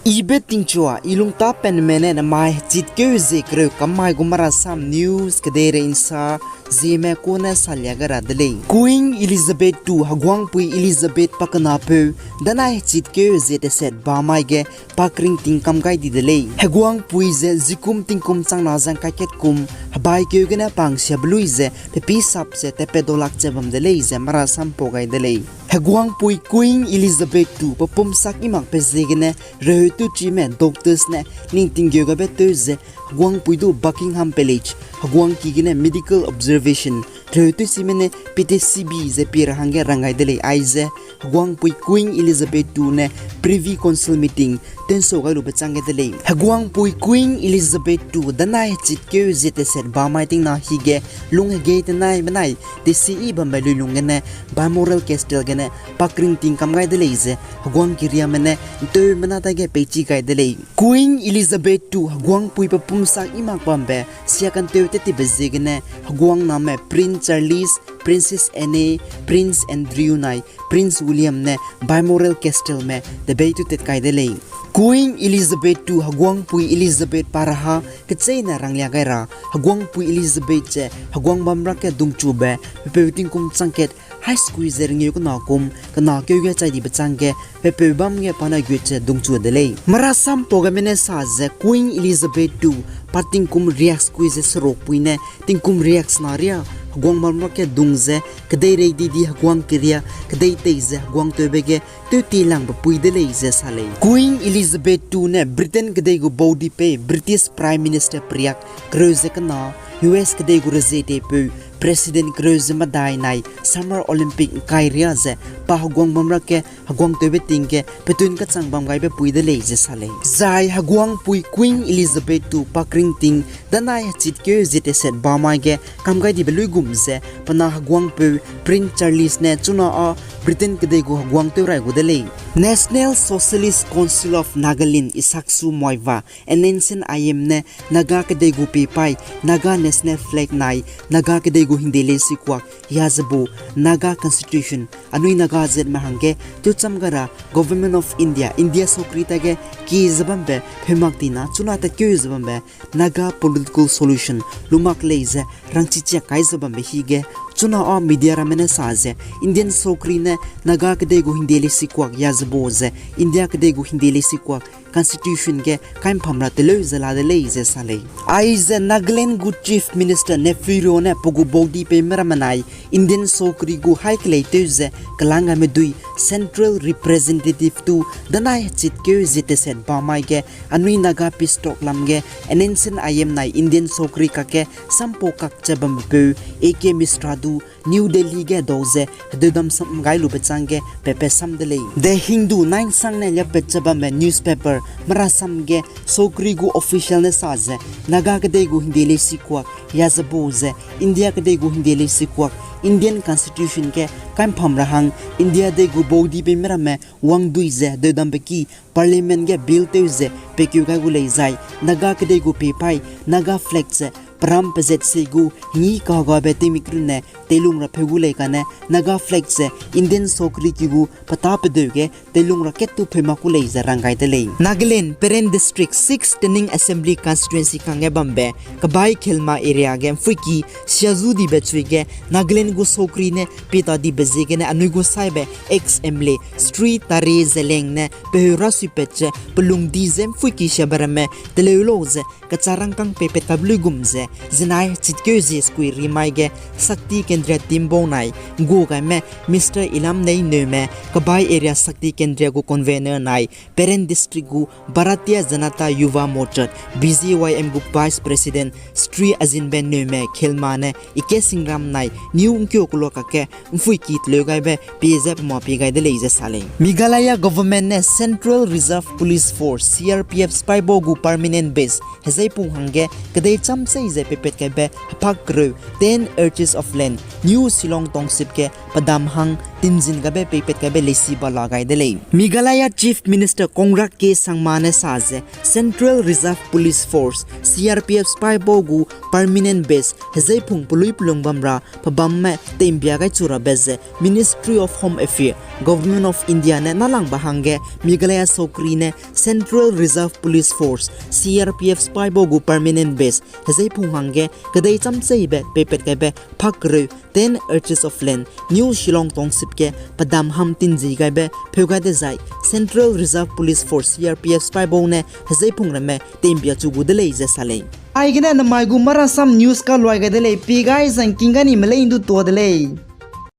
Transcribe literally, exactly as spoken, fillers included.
Ibe tingchua, i lungtâ penme ne namai hechitkeu zie kereu kam mai gu Marasam News kedeirei nsa zieme kune salia gai ra de lei. Queen Elizabeth two, heguangpui Elizabeth pakenapeu, danai hechitkeu zie teset ba mai ge pakringting kam gai di de lei. Heguangpui ze zikum tingkum changna zeng kaiket kum, hebaikeu gene pangsiabe lui ze, pepi sap ze, tepedolak ze bam de lei ze Marasam pau gai de lei. Heguangpui Queen Elizabeth two pe pum sak i makbe ziegene, reheu tewchime doctors ne ningting geu gabe tew ze, heguangpui du Buckingham Palace, heguangki gene medical observation, reheu tewchime ne pete sibi ze pie ra hangge rang gai de lei aize, heguangpui Queen Elizabeth two ne Privy Council meeting tensau gai lube chang ge de lei. Heguangpui Queen Elizabeth two danai hechitkeu zie teset ba mai tingna hige, lung hegei tenai benai, tesi i bambe luilung gene, Balmoral Castle gene, pakringting kam gai de lei ze, heguangki riame ne, nteumena dage peichi gai de lei. Queen Elizabeth two heguangpui pe pum sak i mak bambe, sia kanteu tetibe ziegene, heguang name Prince Charles, Princess Anne, Prince Andrew nai, Prince William ne Balmoral Castle me debei tu tet kai de lei. Queen Elizabeth two heguangpui Elizabeth pa raha kecheîne ranglia gai ra, heguangpui Elizabeth ze heguang bam rak ge dungchube, pepeu tingkum changkat, hai sekui ze rengeu kena kum, kena keu ge chai dibe chang ge, pepeu bam ge pa ne gut ze dungchu de lei. Marasam pau gaime ne sa ze Queen Elizabeth two, pa tingkum riak sekui ze serukpui ne, tingkum riak sena riâ, heguang bam rak ge dung ze, kedeirei di di heguang keria, kedei tei ze heguang tewbe ge, tewti langbe pui de lei ze sa lei. Queen Elizabeth two ne Britain kedei gu baudipei British Prime Minister periak kereu ze kena, U S kedei gu rezie teipeu President kereu ze medai nai Summer Olympic ngkai riâ ze pa heguang bam rak ge heguang tewbe ting ge petun kachang bam gaibe pui de lei ze sa lei. Zai heguangpui Queen Elizabeth two pakringting danai hechitkeu zie teset ba mai ge kam gai dibe luigum ze pe na heguangpeu Prince Charles ne chuna â Britain kedei gu heguang tew rai gu de lei. National Socialist Council of Nagaland, Isaksu Muivah, N S N I M ne Naga kedei gu peipai Naga National Flag nai Naga kedei gu hingde leisikuak Yazebo, Naga Constitution, anui Naga zatme hangge tewcham gai ra Government of India, India sokri tage kie ze bambe pheumak tina chuna tatkeu ze bambe Naga Political Solution lumak lei ze rangchichiak kai ze bambe hige, chuna â media ramme ne sa ze Indian sokri ne Naga kedei gu hingde leisikuak Yazebo ze India kedei gu hingde leisikuak Constitution ge kaimpham ra teleu ze la de lei ze sa lei. Aize Nagaland gu Chief Minister Neiphiu Rio ne pe gu baudipei meramme nai Indian sokri gu haî keleitew ze kelang gaime dui Central Representative tu danai hechitkeu zie teset ba mai ge anui Naga peace talk lam ge N S N I M nai Indian sokri kakge sampau kak ze bambepeu A K Mishra du New Delhi ge dau ze hedeudam sam gai lube chang ge pepe sam de lei. The Hindu nainsang ne liapat ze bambe newspaper merasam ge sokri gu official ne sa ze Naga kedei gu hingde leisikuak Yazebo ze India kedei gu hingde leisikuak Indian Constitution ge kaimpham ra hang India dei gu baudipei meramme wangdui ze hedeudambe ki Parliament ge bill tew ze pekeu gai gu lei zai Naga kedei gu peipai Naga flag ze peram pezat se gu hingî kahagabe teimik runne teilung ra pheu gu lei kane Naga flag ze Indian sokri ki gu petâ pedeu ge teilung ra kat tu pheu mak gu lei ze rang gai de lei. Nagaland, Peren District, six Tening Assembly Constituency kangge bambe Kebai Khelma area ge mpuiki siazu dibe chui ge Nagaland gu sokri ne pie ta dibe ziegene anui gu saibe ex M L A Sri Tare Zeliang ne peheu rasuipat ze pelung di ze mpuiki siabe ramme teleu lau ze kecharangkang peipat kap luigum ze zinai chitkeu zie sekui rimai ge Shakti Kendriya team bau nai gu gaime Mister Ilam Nei Neume, Kebai area Shakti Kendriya gu convener nai Peren District gu Bharatiya Janata Yuva Morcha, B J Y M gu Vice President Sri Ajinbe Neume Khelma ne Ike Singram nai New Ngkio Kulua kakge mpuiki teleu gaibe pie ze pema pie gai de lei ze sa lei. Meghalaya government ne Central Reserve Police Force, C R P F, sipai bau gu permanent base hezeipung hangge kedei cham chei ze peipat kaibe hepak kereu, ten acres of land, New Shillong Township ge pedam hang tinzin gaibe peipat gaibe leisi ba la gai de lei. Meghalaya Chief Minister Conrad K Sangma ne sa ze Central Reserve Police Force, C R P F sipaibau gu permanent base hezeiphung pelui pelung bam ra pebamme teimbia gai chu rabe ze Ministry of Home Affairs, Government of India ne nalangbe hangge Meghalaya sokri ne Central Reserve Police Force, C R P F sipaibau gu permanent base hezeiphung hangge kedei chamcheibe peipat gaibe phak kereu ten acres of land New Shillong Township ge pedam ham tinzi gaibe pheu gai dezai Central Reserve Police Force, C R P F sipaibau ne hezeiphung ramme teimbia chu gu de lei ze sa lei. Aigene namai gu Marasam News kaluai gai de lei, pi gai zangking gai ni melei ndu tua de lei.